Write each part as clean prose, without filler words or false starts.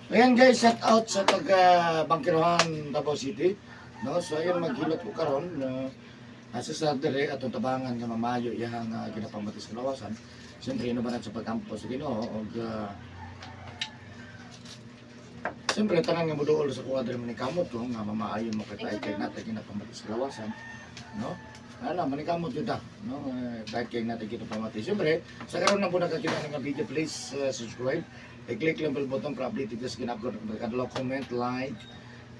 Ayan guys, shout out sa taga Bangkirohan, Davao City. No, so ayun maghilot ko karon no. Asa sa dire atong tabangan nga mamayo iyang ginapamati sa kalawasan. Siyempre ino ba sa pagkampo sa Ginoo og siyempre tanan nga moduol sa kuha diri manikamot ko nga mamaayo mo kay kay natin ginapamati sa kalawasan. No? Ano, manikamot yun ta, no? Eh, kahit kay natin ginapamati. Siyempre, sa karon na po nakakita ng video, please subscribe. I-click lang bell button para updated ka sa gina-upload ng mga kadalaw. Comment, like,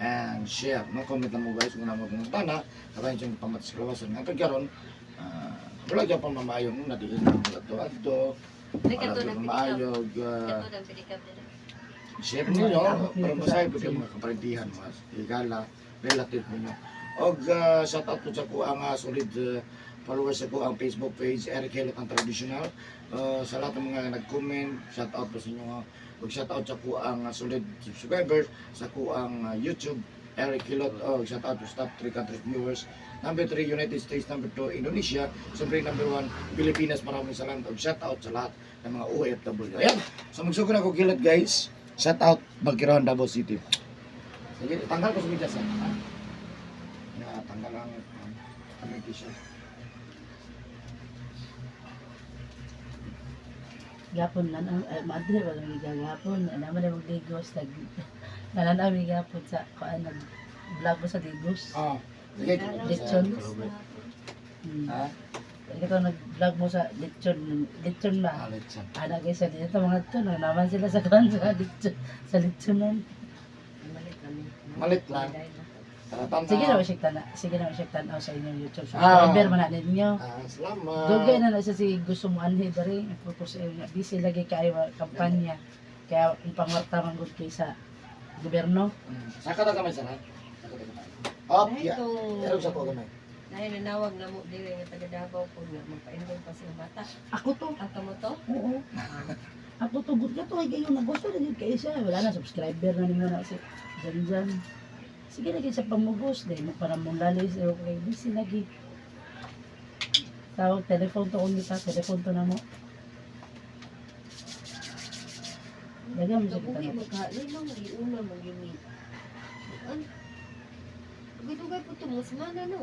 and share. No, comment lang mo guys kung namo kung tana, kabayan siyang pamati sa kalawasan. Nga karon, wala gyud pa mamaayo no, nadiin na mga to adto. Ay, Wala kato gyud ng maayo, Kato ng pinikap nila. share ninyo para masabi po kayo mga kaparintihan, mga higala, relative ninyo. Og shout out po sa ko ang solid followers sa ko ang Facebook page Eric Helot ang Traditional. Sa lahat ng mga nag-comment, shout out po sa inyo. Og shout out sa ko ang solid subscribers sa ko ang YouTube Eric Hilot. Og shout out to top 3 countries viewers. Number 3 United States, number 2 Indonesia, siyempre number 1 Pilipinas. Maraming salamat og shout out sa lahat ng mga OFW. Ayan. So magsugod ako Hilot guys. Shout out Bagirahan, Davao City. Sige, tanggal ko sa medyas ha. Ha? Ya, tanggal ang ang t-shirt. Gapon lang ang madre wala mi gapon. Ana man mo Digos nag nalan mi gapon sa kuan nag vlog ko sa Digos. Ah, sige. Lechon. Ha? Ikaw nag-vlog mo sa lechon, lechon Ah, ba? lechon. Ana guys, sa dito mga to, naman sila sa kuan sa lechon, sa lechonan. Malit lang. Tara, tanaw. Sige na siya tana, sige na siya tanaw sa inyong YouTube subscriber man na ninyo. Ah, salamat. Dugay na na siya si gusto mo anhi diri, focus sa busy lagi kayo kampanya. Kaya ang pangwarta man gud kay sa gobyerno. Saka ta gamay sir ha. Saka ta gamay. Op, Ay, ya. to. Pero sa ko gamay. Dahil nanawag na mo diri nga taga Davao po nga magpa-enroll pa siyang bata. Ako to. Ang kamo to? Oo. Ako to good ka to ay kayo na gusto na jud kayo siya. Wala na subscriber na ninyo na si Jan Jan. Sige na kayo sa pamugos dahil mo para mong lalis eh, okay busy lagi. Tawag telephone to kung ta telephone to na mo. Lagyan mo sa Kabuhi kita. maghalay lang giuna man gyud ni. An? Dugay-dugay po to mo semana no.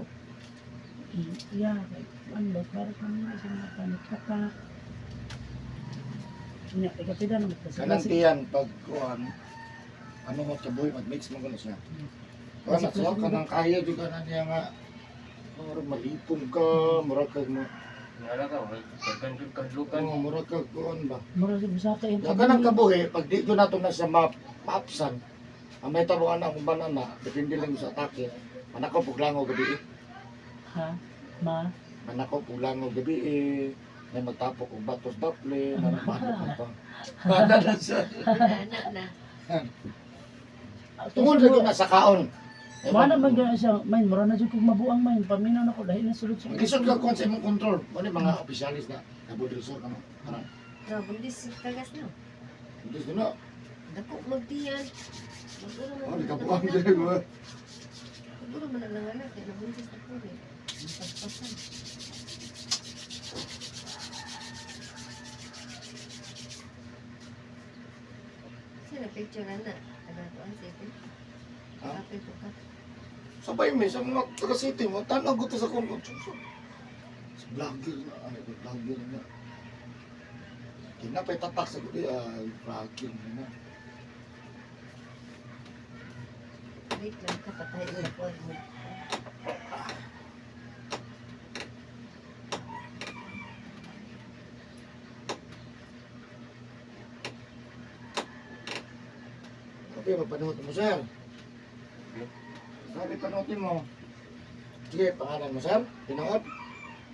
Yeah, kay ano ba para kami sa mga panic attack. Nya, ikapila na magkasala. Kanang tiyan pag kuan ano mo kabuhi mag-mix mo gano siya. Kuan na siya kanang kaya jud ka na niya nga murag malipong ka, murag kag mo. Wala ka, daghan jud kahadlukan. Oh, murag kag kuan ba. Mura si Busaka yung Ya kanang kabuhi pag di ko nato na siya maapsan. Ang may tabo ana kung banana, depende lang sa atake. Manakaw puglangaw gabi eh. Ha? Ma? Manakaw puglangaw gabi eh. May magtapok og batos daple, manapano ka pa. Bada na siya. Anak na. Tungod sa na sa kaon. Mana man gyud siya, main mura na jud kog mabuang main paminaw na ko dahil na sulod sa. Lisod ka kuan sa imong control. Wala mga opisyalis na nabudol sur kamo. Parang No, bundis tagas no. hindi na. Dako magtiyan. Maguro man. Oh, nakabuang diri ko. Maguro man ang anak kay nabuntis na po eh. Paspasan. Sino picture na na? Taga tuan city. Ha? Kapit ko ka. Sabay mi sa mga taga city mo tanaw ko to sa kung sa vlogger na ay vlogger na. Kinapay tatak sa gabi ay vlogger na. Wait lang ka patay ka po. Kape, mapanood mo, sir. Sabi, panoodin mo. Sige, pangalan mo, sir. Pinood.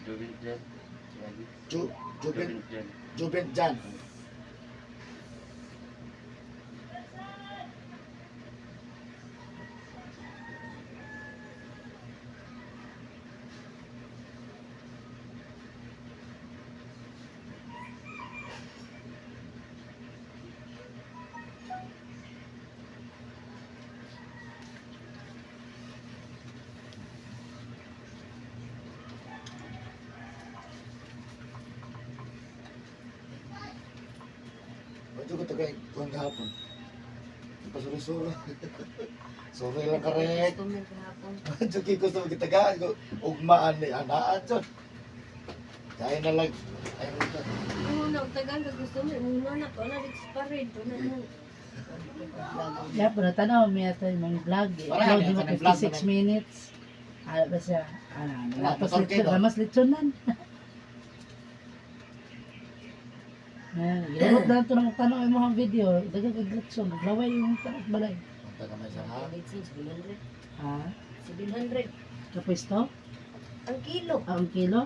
Jubin Jan. Ju Jubin, Jubin Jan. Jubin Jan. Ito ko tagay kuhan gahapon. Sorry, sorry. Sorry lang karek. Customer kahapon. Juki gusto mo gitagaan ko. Ugmaan ni anaan jud. Kaya na lang. Ay, ito. Ang una, tagaan ka customer. Una na ko, na expired. Una na. Ya, pero tanaw mi ato yung vlog. Eh. Wala, Upload yan, mo kanang vlog 56 minutes. Ah, ba siya? Ano, Wala, tapos motor lechon, kayo. lamas lechonan. Ayan, gilawat na ito ng tanaw yung mga video. Dagang kag lechon, naglaway yung tanaw balay. Punta ka may sa ha. 700. Ha? 700. Kapwisto? Ang kilo. Ah, ang kilo?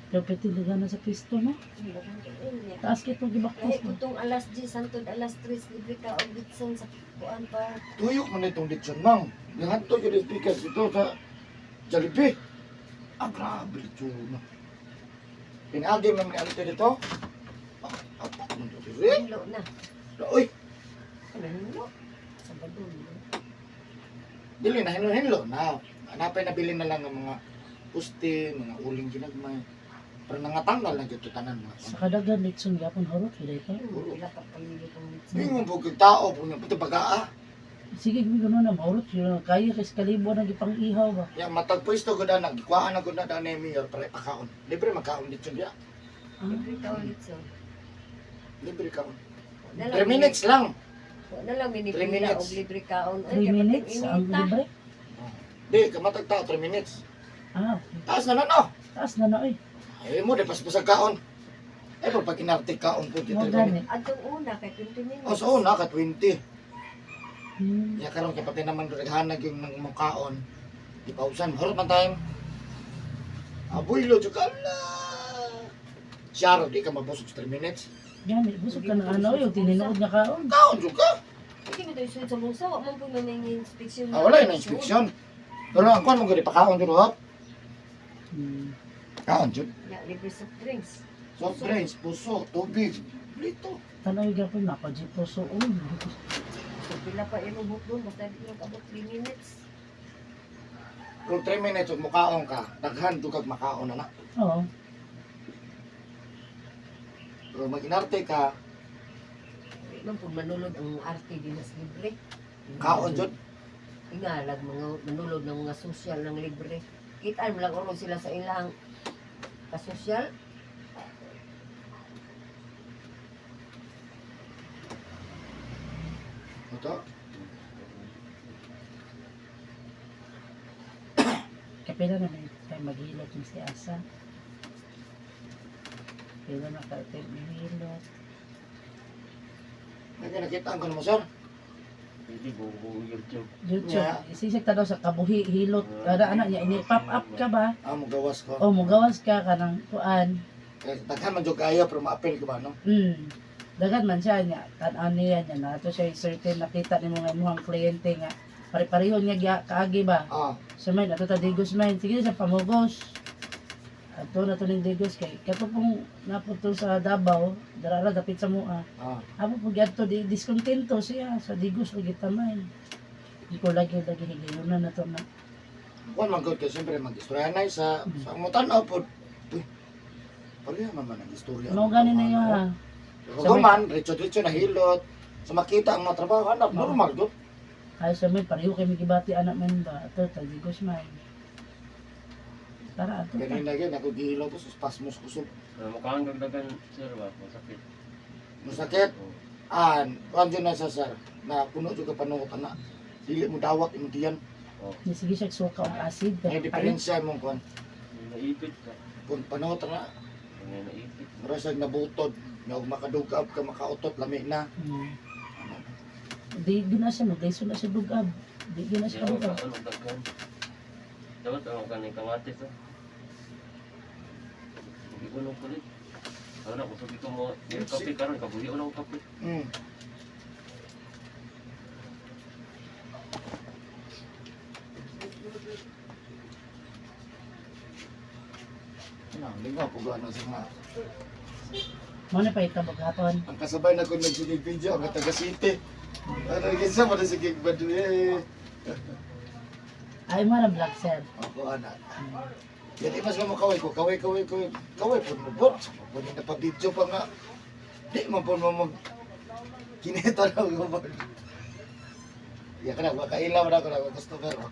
Pero pwede na sa pisto, no? Taas kito Lahi gibaktas ko mo. tong alas 10 hantod alas 3 libre ka og bitson sa kuan pa. Tuyok man itong lechon, ma'am. Gihanto yun yung speakers dito sa Jollibee. Ah, grabe lechon na. Pinaagi man ni alito dito. Ah, apak man to diri. Hinlo na. Uy, Ano hinlo? Sa badol. dili na hinlo-hinlo na. Napay nabili na lang ang mga puste, mga uling ginagmay. Pero nangatanggal na dito tanan mga. Sa kadagan lechon gapon horot gid ito. Pila ka pamilya tong bitson. Ingon po kay tao po niya puti bagaa. Sige, gawin ko na mahurot yun. Kaya kay kalibo na gipang ihaw ba. Ya matag pwesto gud na gikuhaan na gud na ni mayor para ipakaon. Libre magkaon dito diya. Ah, Libre ka og litson. Libre kaon. Na lang 3 minutes lang. Na lang 3 minipila minutes. og libre kaon. 3 minutes ang libre. Di kamatag tao 3 minutes. Ah, okay. Taas na na no. Taas na na oy. Ay mo di paspasag kaon. Ay pag pag inarte kaon po di Mo 3 gani. minutes. Atong una kay 20 minutes. O so una ka 20. Ya karon kay pati naman naghanag yung nang mong kaon. Di pausan mahurot man time. Abuelo jud ka ala. Siyaro di ka mabusog sa 3 minutes. Gani, busog ka na ano oy, tininood nga kaon. Kaon jud ka. Hindi mo tayo sa bulsa, wa man po na may inspection. Ah, wala yun ang inspection. Pero ang kwan mo gani pakaon jud hop. Kaon jud. Ya, libre soft drinks. Soft drinks, puso, tubig. Lito. Tanaw gapon makajipo so oy. So pila pa imong hukdon basta di mo kabot 3 minutes. Kung 3 minutes ug mukaon ka, daghan jud kag makaon na na. Oo. Pero maginarte ka, Di man po manulod ang arte di mas libre. kaon jud. Ingalag mga manulod ng mga social ng libre. Kita mo lang oron sila sa ilang kasosyal. Ito. Kapila na may tayo maghilot yung si Asa. Kapila na tayo maghilot. May nakita ang mo sir. Pwede, buo YouTube. YouTube, Yeah. isisig ta daw sa kabuhi hilot. Ana ana niya ini pop up ka ba? Ah, mugawas ko. O mugawas ka kanang kuan. Eh, daghan man jud kayo pero maapil ko ba no? Dagan man siya niya, tan-aw niya niya na ato siya certain nakita nimo nga imong kliyente nga pare-pareho niya gya kaagi ba. Ah, Sa main ato ta Digos main sige sa pamugos. Ato na to ning Digos kay kato pong napunto sa Davao, dara ra dapit sa mua. ah. Amo pag adto di diskontento siya sa Digos lagi tamay. Di ko lagi lagi higayonan na to na. Kuan man gud kay siyempre mag-istorya na sa sa mo tan-aw pod. Uy. Pareha man man ang istorya. Mao gani na iya ha. Kung man, retso-retso na hilot. Sa makita ang mga trabaho, hanap, normal gud. Ay sa may pareho kay migibati anak man ba ato ta Digos man. Tara ato ta. Ganina gyud ako gihilot ko sa spasmos kusog. Mukhaan dagdagan, sir ba? Masakit. Masakit. Oo. An, kuan jud na sa sir, na puno jud ka panuot ana. Dili mo dawat imong tiyan. Ni sige siya suka og acid May pero pait. diferensya imong kuan. May naipit ka. Kung panuot ana, May naipit. mura siya nabutod, na ug makadugab ka makautot lami na. Di gina siya magdayso na siya dugab. Di gina Hindi siya ako dugab. kaon og daghan. Dapat ang kaning kamatis oh. Hindi ko nung kulit. Ano na, kusog ito mo. Yung kape karon, kabuhi ko lang kape. Ano, lingaw ko ano sa mga. Mo na pa itabog hapon. Ang kasabay na ko nagsigig video, ang taga city. Ano kinsa man sige badwe. Ay mo na vlog sir. Ako ana. Yan mas mo kaway ko, kaway kaway kaway kaway pud mo bot. Pud na pa video pa nga. Di man pud mo mag kineta na ko ba. Ya kana wa kailaw na ko na customer. Oh.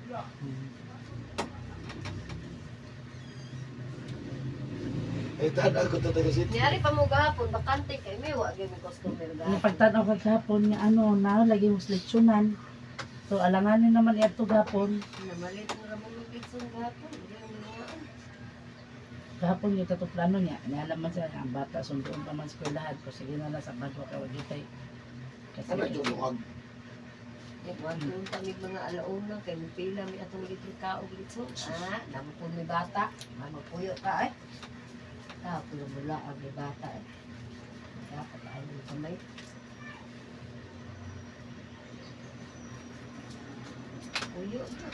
Eh tan ako to taga city. Niyari pa mo gahapon, bakante kay may wa gyud mi customer Nga gahapon. pagtanaw ka gahapon nga ano, na lagi mo lechonan. So alanganin naman iadto gahapon. Namalit mo ra mo litson gahapon. Hindi mo mga Gahapon yung tato plano niya. Nialam man siya ang bata sunduon pa man sa eskwelahan. Ko sige na lang sa badwa ka wag tay. Kasi Ano jud luwag. Nagwadto kami mga alauna kay mipila mi atong litro kaog litson. Ah, namo po mi bata. Mama puyo ta eh. Ta pulo mula ang may bata eh. Dapat ay mo kamay. Puyo na.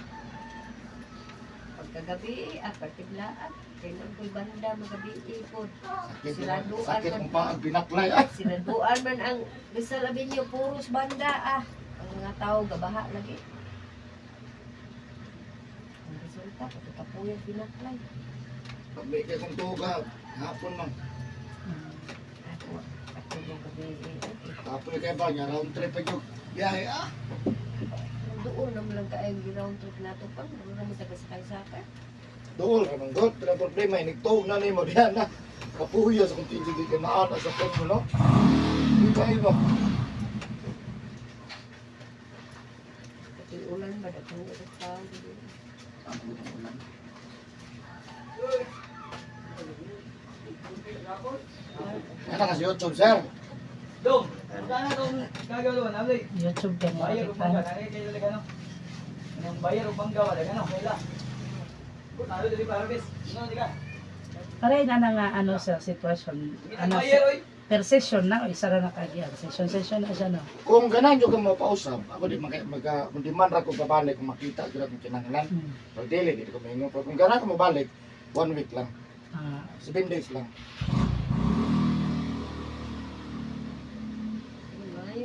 Pagkagabi, ah, partiglaan. Kay nang ko'y banda magabi ipod. Sakit. Siraduan Sakit man. mong paag binaklay ah. Sinaduan man ang Rizal Avenue, puros banda ah. Ang mga tao gabaha lagi. Ang resulta, pati kapuyan pinaklay. Pag kay kong tuga hapon man. Ako, ako yung gabi eh. Kapoy kay ba niya round trip pa jud. Biyahe ah. Doon naman lang kaayong ground trip nato pa. Doon naman taga-sakay-sakay. Duol ra man gud, pero problema inigtuog na nimo diha na. Kapuyo sa kung tingin kay naa na sa phone mo no. Di ba iba? Pati ulan ba, daghan na tao. Ang gudong ulan. Ano kasi YouTube, sir? Dong, magkano itong gagawin? Abli, YouTube ka mo bayar o kita. bangga, kaya kayo talaga no? Anong bayar o bangga, wala ka no? Kaila. Ano, dali pa, Harvest. Ano, di ka? Pareho na na nga ano sa sitwasyon. Sige, Ano, bayar, oy. per session na o isa ra na kagyan. Session session na siya no. Kung ganan jud ka mo pausab, ako di magka, magka kung di man ra ko babalik kung makita jud akong kinahanglan. Pag dili di ko maingon. Pero kung ganan ka mobalik, one week lang, Ah, 7 days lang.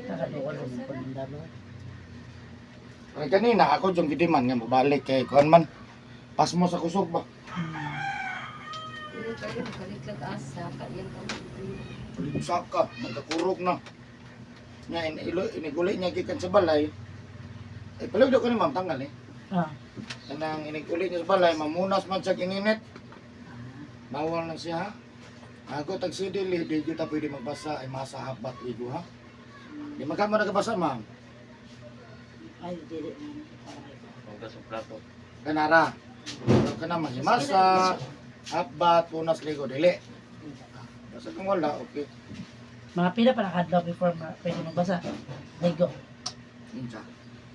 kakaduol mo po ng dalo. Pero kanina ako jung gidiman nga mobalik kay kuan man pasmo sa kusog ba. Pero kayo, kalit lang asa, kayang kami. Saka, nagkakurog na. Nya in, ilo, iniguli niya gikan sa balay. Eh palugdo ko ni ma'am tanggal eh. Ah, Kanang iniguli niya sa balay, mamunas man siya gininit. Bawal na siya. Ako tag sidili, di kita pwede magbasa ay masa habat ligo ha. Di magkamo nagabasa ma'am. Ay dili na. Hugas og plato. Kanara. Pero kana mahimasa, habat, punas ligo dili. Basta kung wala, okay. Mga pila pa nakadlaw before ma, pwede magbasa. Ligo Insa.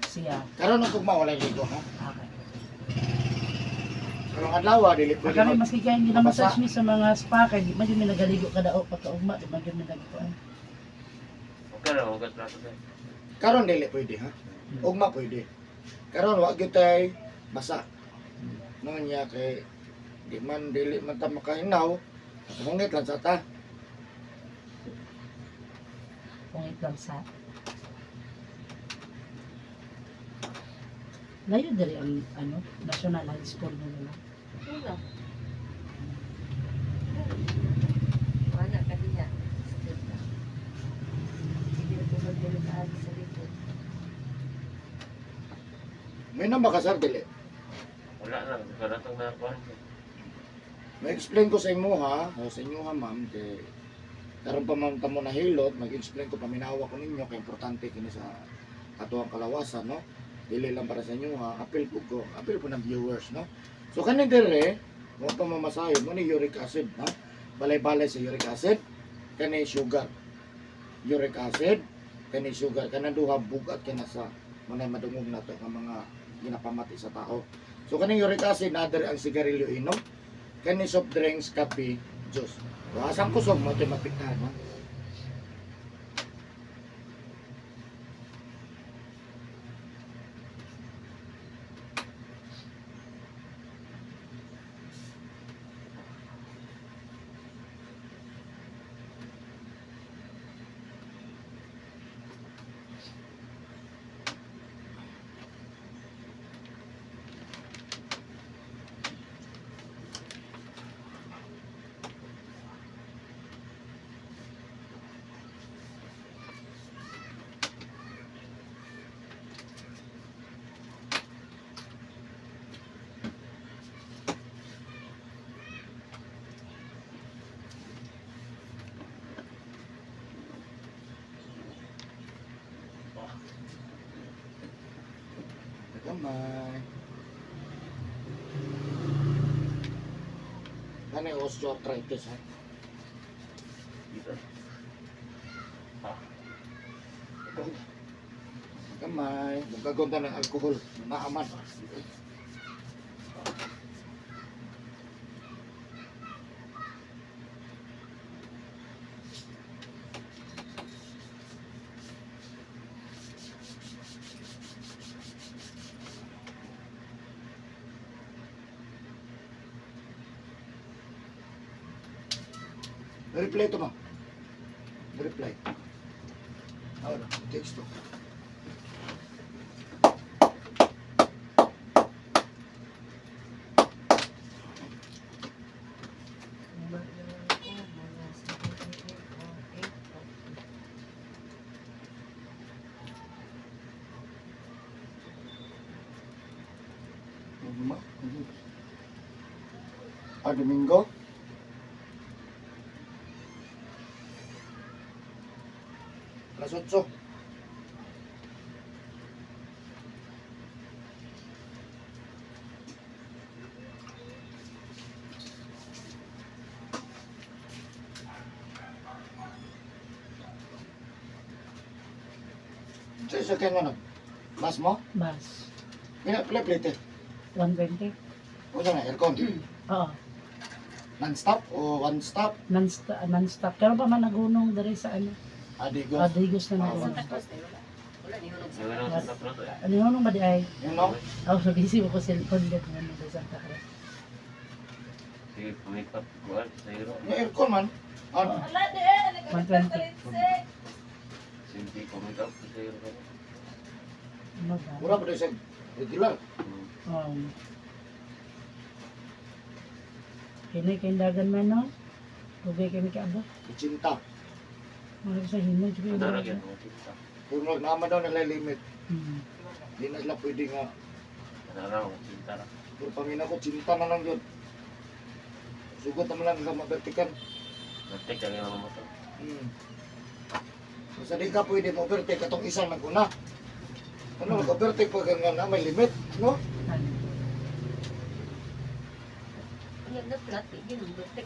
siya. Karon ang tugma walay ligo ha. Okay. Karong adlaw dili pwede. Kami maski kaya hindi na mabasa. massage mi sa mga spa kay di man jud mi nagaligo kada o pagkaugma di man jud mi nagkuan. Okay ra hugas plato sir. Karon dili pwede ha. Ugma pwede. Karon wa gyud tay basa. No niya kay di man dili man ta makahinaw. Sumungit lang sa ta. Pungit lang sa Layo diri ang ano National High School na nila. Wala. Wala ka diya. Sige na tulog dili ka agi sa likod. May namba ka sir dili. Wala na karatong na kuan. May explain ko sa imo ha, o sa inyo ha ma'am kay karon pa man tamo nahilot, mag-explain ko paminawa ko ninyo kay importante kini sa atuang kalawasan no. Dili lang para sa inyo ha, appeal po ko, appeal po ng viewers no. So kani dire, mo pa mamasahe mo ni uric acid ha. Balay-balay sa uric acid, kani sugar. Uric acid, kani sugar kanang duha bugat kina sa manay madungog nato nga mga ginapamati sa tao. So kaning uric acid na ang sigarilyo inom kani soft drinks, kape, juice. So asang kusog mo ito'y mapiktahan ha. Gamay. Kani osteoarthritis ha. Dito. Gamay. Magkagonta ng alkohol. Naaman. Reply to ma. Reply. Ahora, texto. Uma na lang ako, mga 7, 8, 8. Lima. Ah, Domingo? Alas 8. Sa sakyan mo na? Bus mo? Bus. Pila pila plate eh. 120. O na aircon. Oo. Non-stop o one stop? Non-stop. Non-stop. Pero pa man nagunong diri sa ano. Adigo. Adigos na Ah, nagunong. Santa Cruz, eh, wala. Wala, ni Hunod sa Wala na sa Cruz eh. Ano yung ba di ay? You know? Ako sa busy ko cellphone dito nga sa Santa Cruz. Sige, make up. Kuhan, sa hero. Yung aircon man. Ano? 120. Simple, make up. Sa hero ka. Ano ba? Mura pa siya regular. Kini kay dagan man no. Tubig kami kaabot. Cinta. Mga sa hinod ko. Ano na yan? Mga kita. Kung naman daw nila limit. Di na sila pwede nga. Ano na, mga cinta na. Pero pamina ko, cinta na lang yun. Sugot naman lang ka mabertikan. Nag-take ang mga motor. Basta di ka pwede mo overtake atong isang naguna. Ano, mag-overtake pag nga na may limit, no? Ano? Wala na flat, eh, ganun, batik.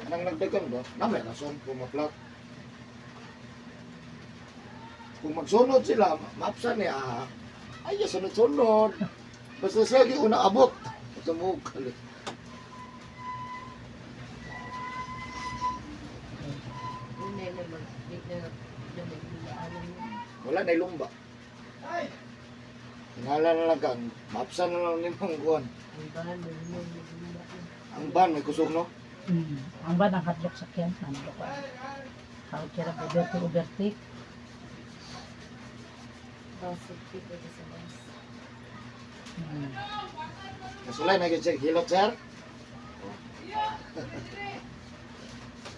Anang nagdagan ba? Na may rason kung maplat. Kung magsunod sila, maapsan niya. Ah, ay, sunod-sunod. Basta siya di una abot. Sa mukha. Hindi na mag, di na, na magbilaan. Wala na ilumba. Hinala na lang ka. Maapsan na lang ni Mang Juan. Ang bahan, may magbilaan. Ang ban, may kusog, no? Ang ba ang hadlok sakyan? Hadlok ko. How kira overtake overtake. Basig, pwede sa bus. Kasulay, nag-check. Hilot, sir.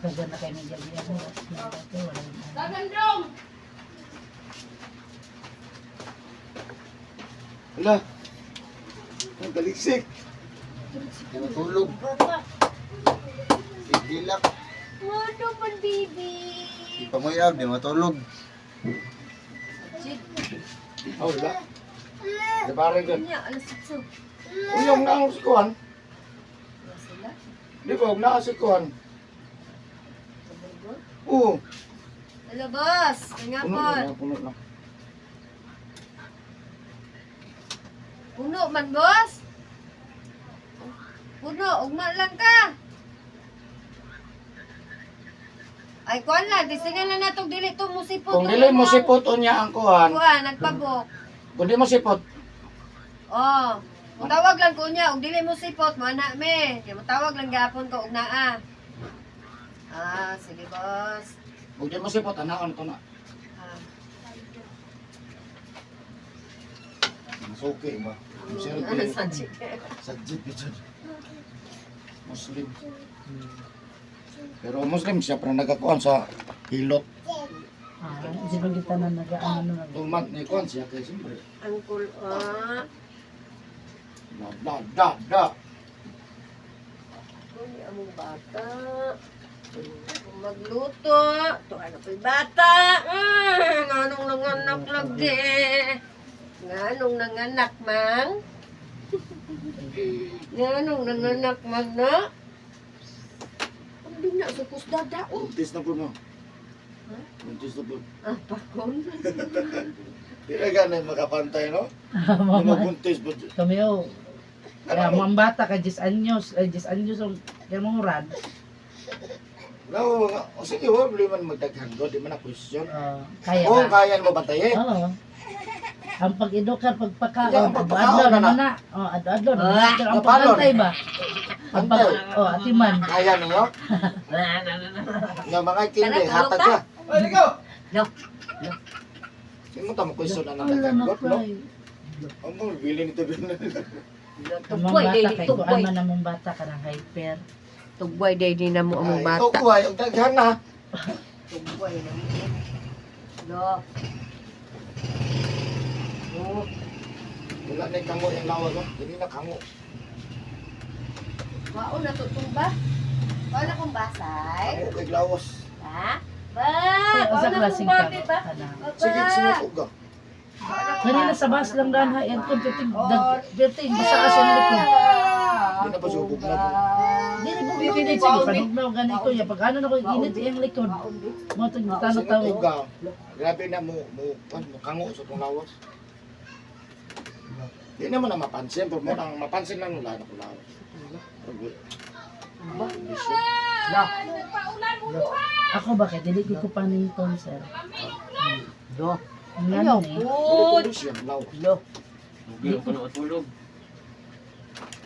Dagan na kayo ng gabi ako. Wala yung Hala. Ang daliksik. Di matulog. Si Gilak. Ano man, baby? Si Pamoyab, di matulog. Jig, Oh, wala. Di ba rin yun? niya, alas 8. Uyong na ang sikuan. Wala sila. Di ba, huwag na ang sikuan. Sa Burgos. Oo. Hello, boss. Puno Kangapon. na, puno na. Puno man, boss. Puno, ugma lang ka. Ay, kuan lang. Disingan lang natong dili to musipot. Kung dili mo sipot o niya ang kuhan, Kuan, nagpabok. kung di mo sipot, Oh. Mutawag lang ko niya, og dili mo sipot, mo na me. Kaya mutawag lang gapon ko og naa. Ah, sige boss. kung di mo sipot, anaon to na. Ah, Mas okay ba? Ang ano selfie, sa chicken? sa jeep ito. Muslim. Pero Muslim siya, pero nagakuan sa hilot. Ah, di ba kita na nag-ano na Tumat ni kuan siya kay siyempre. Angkol, ah. Da, da, da, da. Uy, among bata. Kung magluto, to ano po'y bata. Anong nanganak lagi. Nga nung nanganak, mang? Nga nung nanganak, mang na? Ang bina, sukos dada, oh. Buntis na po mo. Buntis na po. Ah, pakon. Di na ganun makapantay, no? Di magbuntis po. Kami oh. Kaya mo ang bata ka 10 anyos, ay 10 anyos ang kamuran. No, o sige, wala problema magdaghan ko. Di man na question. Kaya Kung ba? kaya mo bantayin. Oo. Ang pag-edukar, pagpakaon, Yeah, ang pagpakaon adlo na na na. Oh, adlo na. Ah, Ang napalon. pagbantay ba? Ang pag oh, atiman. Kaya ninyo? Nga mga kindi, Tara, tulog hatag ta. ka. Oy, ligo! No. Di mo tamo question na Wala nagdaghan na ko, no? cry. Ang mga bili nito bin. Ang mga Tugboy, bata day, kay kuan tugboy. man among bata kanang hyper. Tugboy, day, di na mo among bata. Ito ay, ang daghan na. Tugboy na mo. No. Oh, Wala na yung kango yung lawas, no? Dili na kango. Mao na to tumba. Mao na kong basay. Kango kay lawas. Ha? Ba, Sa mao usa na klaseng kong kango. babi ba? Kanang. Sige, sinuog ka. Kanina sa bus lang dan ha, aircon pirting dag pirting basa ka sa likod. Di na pa subog na po. Dili bugnaw din sige panugnaw gani ko ya pag ano na ko init iyang likod. Mo tong tano tawo. Sinuog ka. Grabe na mo, mo, mo, mo kango sa itong lawas. Di naman na mapansin, pero mo nang mapansin lang wala na ko lawas. Ba? Ako ba kay dili ko panington sir. Do. Ngano ni? Good. Dili siya lawas. Lo. Lugi ko na tulog.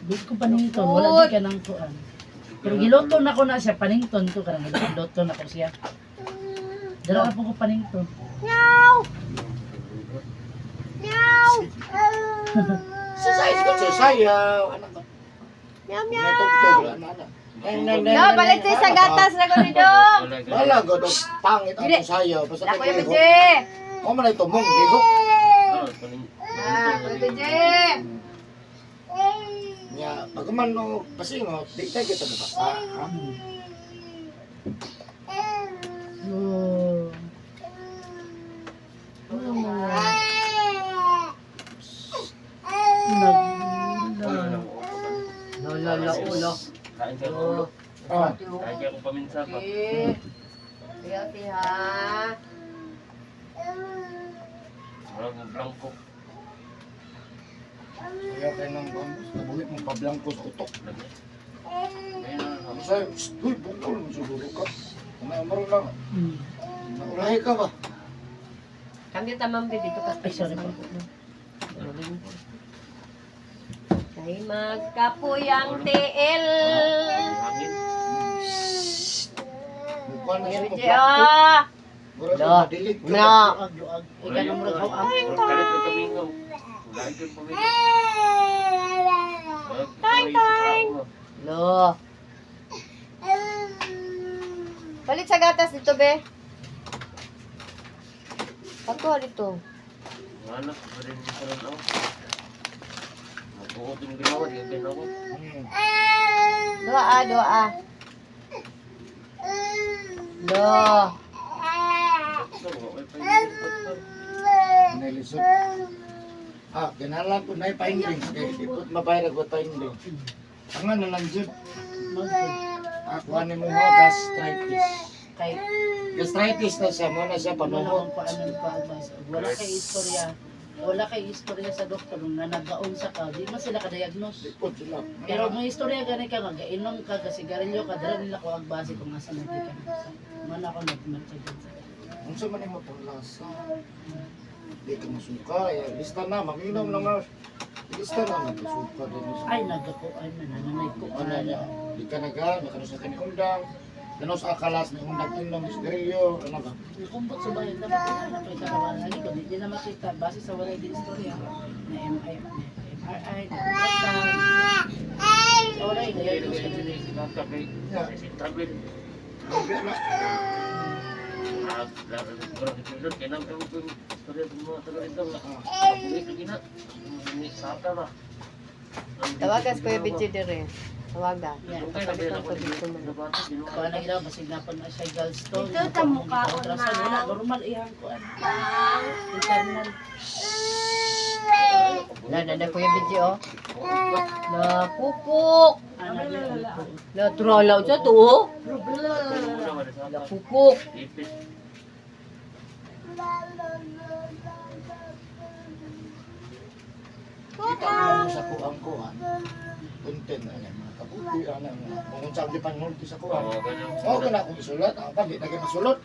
Di ko panington, wala di ka nang kuan. Pero giluto na ko na siya panington ko karang giluto na ko siya. Dara po ko panington. Sa size ko, sa sayaw. Ano ka? Meow May tugtog, wala na, na. No, balik sa isang gatas na ko ni Dong. Wala, god, pangit ang Dili. sayaw. Basta Lako kay yung ligo. bije. O man ito mong ligo. Ah, kuya bije. Nya, pag man no pasingot, di tayo kita mabasa. Ha? Oh. Nag Lo lo lo ulo. Kain ka ulo. Ah, Kain ka akong paminsa pa. Kuya ti ha. Wala kong blanco. kaya kayo ng bambos, nabuhi mong pablangko sa utok. Lagi. Ayun na. Ano sa'yo? Shh, uy, bungkol, siguro ka. Ano, meron lang. Naulahi ka ba? Kami tamang be dito ka. Ay, sorry po. Kay magkapoy ang TL. Hangin. Mukha na siya Kuya bije mablangko. ah. Mura No. na, madilig ka. No. Luag, luag. Ikaw nang murag hawak. Kalit na kamingaw. Wala kang pamingaw. Tang tang. Lo. Palit sa gatas dito be. Pagkuha dito. Anak, pa rin sa rin ako. Mabuot yung ginawa, di ka ginawa. Hmm. Doa, ah, doa. Do. Doktor, okay pa yung doktor. Nilisod. Ah, ganalan ko na findings kay di po mabayad ko findings. Ang ano lang jud, ako ani mo mo gastritis. Kay Gastritis na siya mo na siya wala panuhot. akong paano paabas. Wala kay istorya. Wala kay istorya sa doktor nga nagaon sa ka. Di man sila ka-diagnose. Di po sila. Pero may istorya gani ka nga gainom ka kasi sigarilyo ka dala nila ko ang base kung asa na di ka. Man ako nagmatsyag sa Unsa man imo panglasa? Di ka masuka, eh. Lista na, maginom na mas. Lista na, magsuka din. Ay nagakuan man nanay ko Ano na, di ka naga, nakano sa kani undang. Kano sa akalas ni undang inom sigarilyo, ano ba? Nakumbot sa bayan dapat na pa ikaw lagi ko di na makita base sa wala di istorya na MI MRI na ultrasound. Sa wala diagnose ka dili. Si Tata kay si Travel. Grabe na. Ah, kaya nang ewan ko yung istorya sa mga taga rito. Kabuhi ka gina. Ni Sata ba? Tawagan si Kuya Bidyo dire. Tawagan. Yan. Okay, Papalit ang tubig ko man. Kuan na ginawa basig napon na siya gallstone. Ito, tamukaon Ultrasound, na. wala normal iyang kuan. Internal. La na na Kuya Benji oh. La pupuk. Ano na La tralaw sa to oh. La pupuk. Ipit. Kita mo sa kuang kuan. Content na yan, mga kabuti, ano, mga kung unsa ang gipanulti sa kuan. Oo, ganyan. Mao ka na akong isulat, ang pag di na kayo masulot.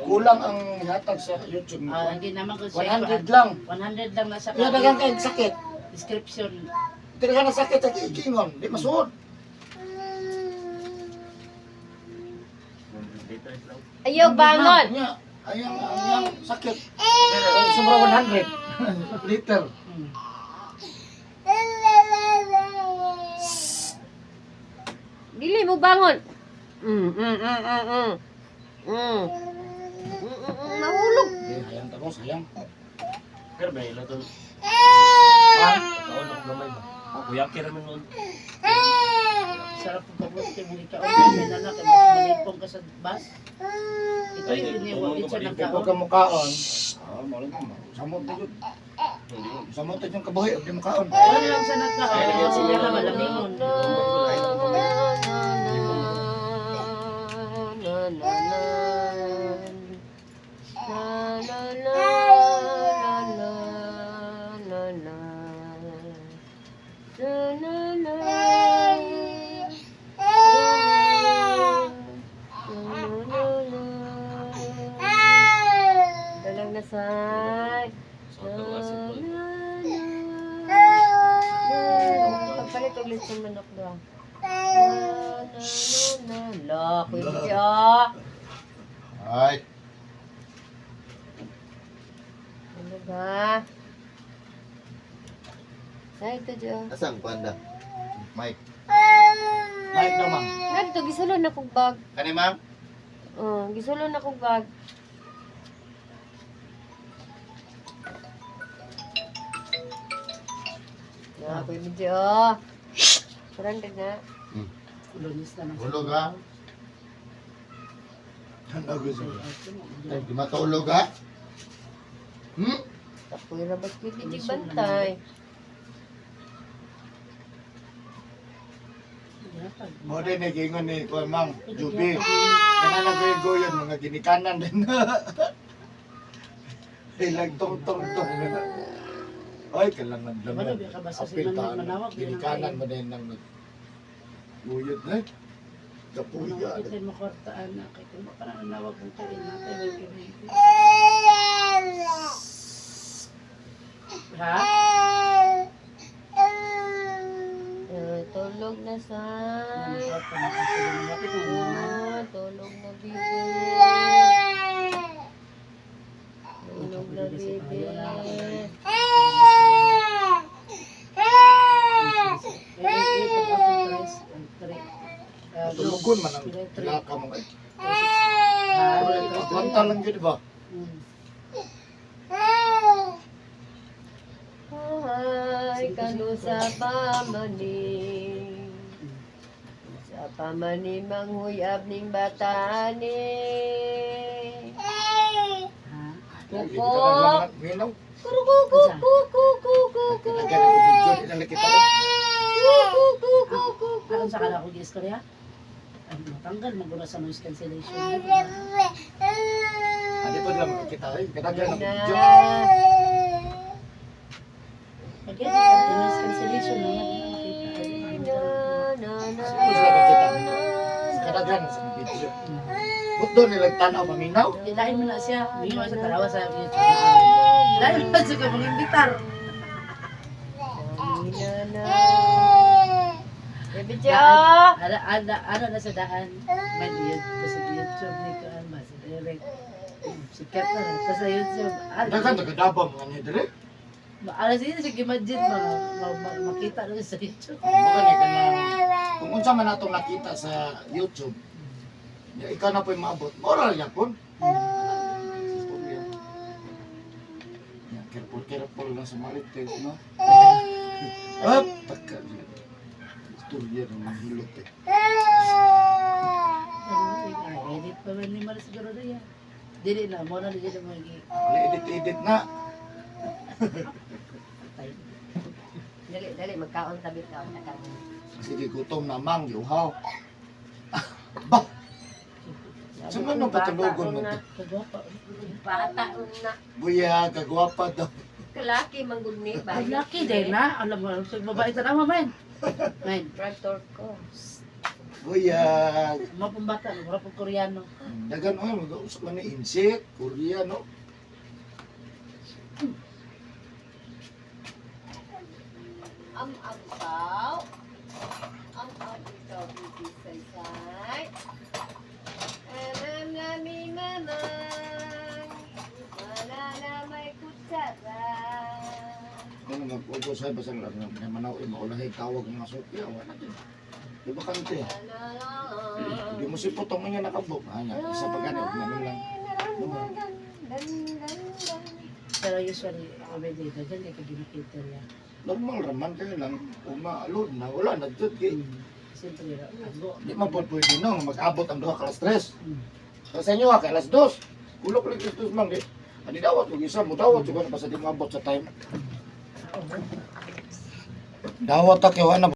Kulang ang hatag sa YouTube mo. Ah, hindi naman ko siya. 100 lang. 100 lang nasa Iya dagang kay sakit. Description. Tira na sakit sa kikingon, di masuot. Dito lang. Ayaw bangon. Nya, ayang ang yang sakit. Sobra 100 liter. Dili mo bangon. Mm mm mm mm mm. Mm. Mm, mm, mm, mahulog. Di hayang tapos hayang. Pero ba ila to? Ah, Taon ako gamay ba? Kuya kira man noon. Sarap po kabuti mo ikaw. May nanak, eh, mas malipong ka sa bus. Ito Ay, yung iniwa. umong Ito ko, siya kay nagkaon. ka mukaon. Ah, mo lang mo. Samot na jud. Hindi mo. Samot na yung kabuhi, di mukaon. Wala lang siya nagkaon. Sila na malamingon. Dalang nasay. Sa tawasin po. Pagpalit ulit sa manok doon. Na, na, na, la, kuya Benji, ah. Ay, Ano ba? Ay, ito dyan. asang panda? Mike. Mike na ma'am. Ay, ito, gisulon na kong bag. Kani ma'am? Oh, gisulon na kong bag. Na, kuya Benji, ah. 400 na. Lunis na lang. Tulog ha? Ano gusto? Ay, di matulog ha? Hmm? Kapoy na ba't kuya Benji bantay? Mo din ni gingon ni kuan ma'am, Juby. Kana na goyon mga ginikanan din. Ilang tong tong tong na. Ay, kailangan Wala, laman. biya ka basta si Apil Manong taan. manawag, yun ang Ginikanan kayo. mo din ng guyot na. Kapuya. Ano, kita mo kwartaan na. Kaya kung parang nanawag kong kain natin. May kibig. Ha? Ah, tulog na, Say. Ah, tulog na, bibi. Tulog na, bibi. Tulugon man ang laka mo. Ay, Atlanta lang yun, di ba? Ay, kanu sa pamani. Sa pamani manghuyab ning batani. Kuko. Minaw. Kuku kuku kuku kuku. Kaya ko video, di na kita. Kuku kuku kuku. Aron sa kala ko gi-istorya? Ay, matanggal magura sa noise cancellation. Adi pa lang makikita ay. Kadagan ang video. Na. Pag yan, noise cancellation na makita. Na na na. Hindi sila makita. Sa kadagan sa video. Butdo nilang tanaw maminaw. Ilahin mo na siya. Mingaw sa tarawa sa YouTube. Ilahin mo na siya ka mga imbitar. Na na. Baby Jo. Ala, ala, ala na sa daan. Man, YouTube, sa YouTube ni ko, alma, sa direct. Sikat na, rin. Sa YouTube. Ala, Dagan tagadaba mga ni dire. ala siya, sige, imagine, makita na sa YouTube. Kumbaga ni kanang kung unsa man atong nakita sa YouTube, ya, ikaw na po'y maabot. Moral yapon. Ya, careful, careful lang sa marites, no? Up, taka. Istorya ng mga hilot eh. Ah, edit pa man ni Mara siguro na yan. Dili na, mo na dili na magi. Wala edit-edit na. Patay. Dali, dali, magkaon tabi ka. Takang. Sige, gutom na mang, yuhaw. Ba! Sa man nung patulugon mo to? Kagwapa. Bata na. Buya, kagwapa daw. Kalaki manggod ni ba? Ay, lucky din na. Alam mo, sa babae tanawa, man. Man, Tractor ko. Buya. mga pong bata, mga pong Koreano. Dagan, oy, mag-usap man ni Insik, Korea, no? Am am ikaw. Am am ikaw, bibi say-say. Am am lami mamang. Wala na may kutsara. Ano mag-ugo sa basta lang na manaw eh, maulahi tawag ng mga sopya, wala din. Di ba kante? Hindi mo si putong nga nakabok. Ah, nga, isa pa gani, huwag na lang. Pero usually, already, daghan kay kaginakita niya. Normal raman kayo lang, umaalod na, wala na dyan. Kay. Siyempre, ago. Di man po pwede no, mag-abot ang duha ka alas tres. Mm. Sa inyo ha, kay alas dos. Kulok lang alas dos man. Di, ani dawat, kung isa mo dawat, siguro basta di maabot sa time. Oo. Dawat ta kay wala.